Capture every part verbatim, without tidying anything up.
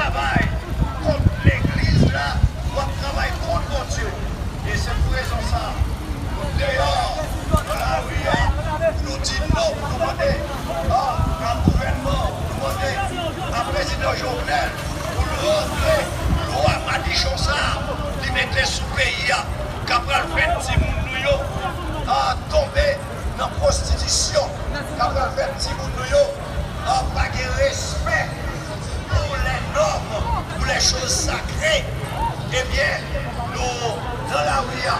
Travay kont legliz la, w ap travay kont Bondye. E se pou rezon sa, nou deyò, nan lari a, pou nou di non, pou nou mande a, a gouvènman, pou nou mande a prezidan Jovenel, pou l rantre lwa madichon sa a, li mete sou peyi a, k ap pral fè timoun nou yo, a, tonbe nan pwostitisyon, k ap pral fè timoun nou yo, a, pa gen respè pou lè nòm, pou lè choz sakre, ebyen, nou nan lari a,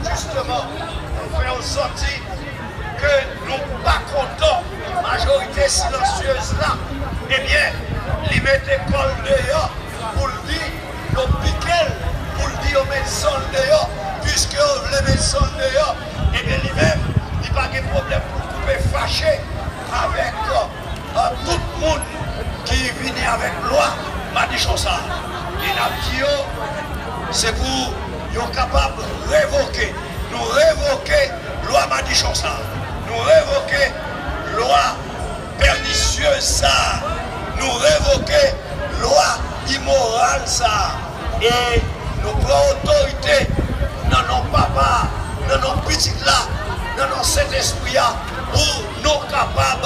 jisteman, pou fè yo santi ke nou pa kontan majorite silansyez la, ebyen, li mete kò l deyò pou l di yo pike l, pou l di yo met san l deyò, piske yo vle met san l deyò, ebyen, li menm, li pa gen pwoblèm pou l koupe fache avèk, a, tout moun ki vini avèk lwa madichon sa a. E n ap di yo, se pou yo kapab revoke. Nou revoke lwa madichon sa a. Nou revoke lwa pènisyez sa a. Nou revoke lwa imoral sa a. E nou pran otorite nan non Papa a, nan non Pitit la, nan non Sentespri a, pou nou kapab,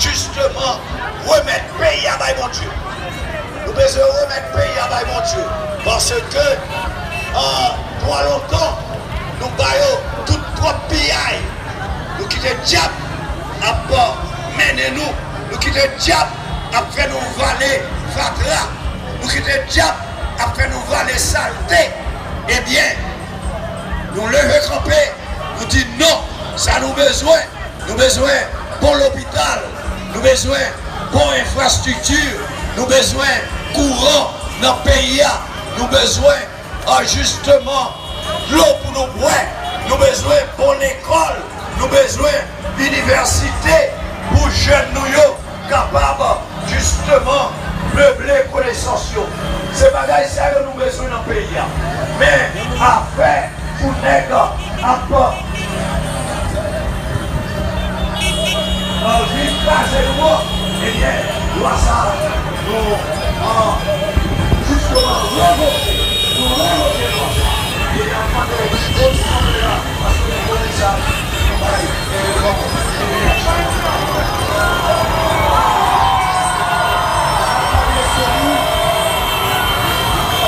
jisteman, remèt peyi a bay Bondye. Nou bezwen remèt peyi a bay Bondye. Paske, a, twa lontan, nou ba yo tout twòp piyay. Nou kite dyab ap mennen nou. Nou kite dyab ap fè nou vale fatra. Nou kite dyab ap fè nou vale salte. Ebyen, nou leve kanpe, nou di non, sa nou bezwen. Nou bezwen bon lopital, nou bezwen bon enfrastrikti, nou bezwen kouran nan peyi a, nou bezwen, a, jisteman, dlo pou nou bwè, nou bezwen bon lekòl, nou bezwen inivèsite pou jèn nou yo kapab, jisteman, meble konesans yo. Se bagay sa yo nou bezwen nan peyi a. Men afè pou nèg ap, a, vin kraze nou an, ebyen, lwa sa a, nou, a, jisteman, revoke, nou revoke lwa sa a. E n ap mande osi Asanble a, paske nou konnen sa, nou bay eleman,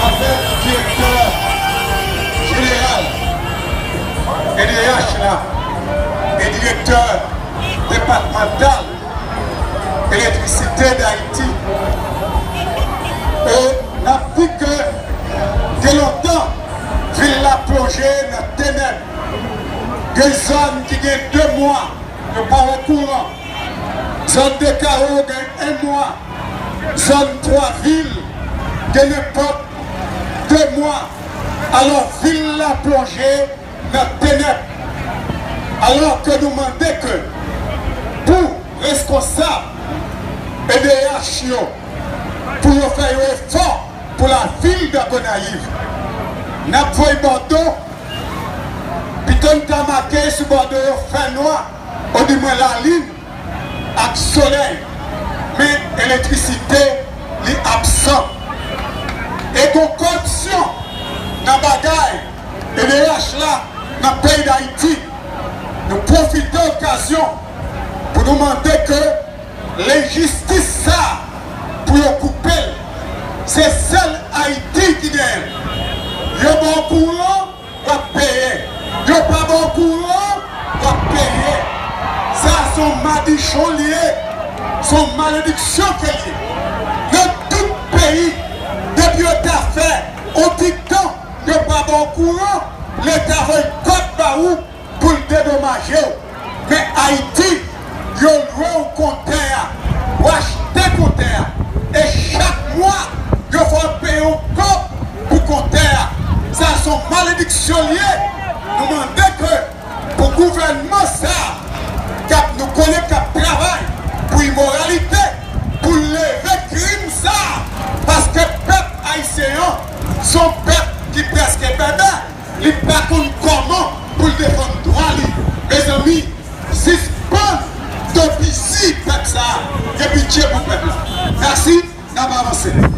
avèk direktè jeneral E D H la e direktè depatmantal Elektrisite Dayiti. E n ap di ke gen lontan vil la plonje nan tenèb. Gen zòn ki gen de mwa yo pa wè kouran. Zòn de Kawo gen en mwa. Zòn Twa Vil gen nenpòt de mwa. Alò, vil la plonje nan tenèb. Alò ke nou mande ke pou reskonsab E D H yo, pou yo fè yon efò pou lavil de Gonayiv. N ap voye bòdo, pito n ta make sou bòdo yo fènwa, odimwen lalin ak solèy, men elektrisite li absan. E gon koripsyon nan bagay E D H la nan peyi Dayiti. Nou pwofite okazyon pou nou mande ke lenjistis sa a, pou yo koupe l. Se sèl Ayiti ki genyen l. Yo ba w kouran, w ap peye. Yo pa ba w kouran, w ap peye. Sa a se yon madichon l ye. Se yon malediksyon ke l ye. Nan tout peyi, depi yo ta fè yon ti tan, yo pa ba w kouran, Leta voye kòb ba ou pou l dedomaje w. Men Ayiti, yo lwe w kontè a, w achte kontè a, e chak mwa, yo fè w peye yon kòb pou kontè a. Sa se yon malediksyon l ye. Nou mande ke pou gouvènman sa a, k ap, nou konnen k ap travay pou imoralite, pou l leve krim sa a, paske pèp ayisyen an se yon pèp ki prèske bèbè. Li pa konn kòman pou l defann dwa li. Mezanmi, sispann toupisi pèp sa a. Gen pitye pou pèp la. Mèsi, n ap avanse.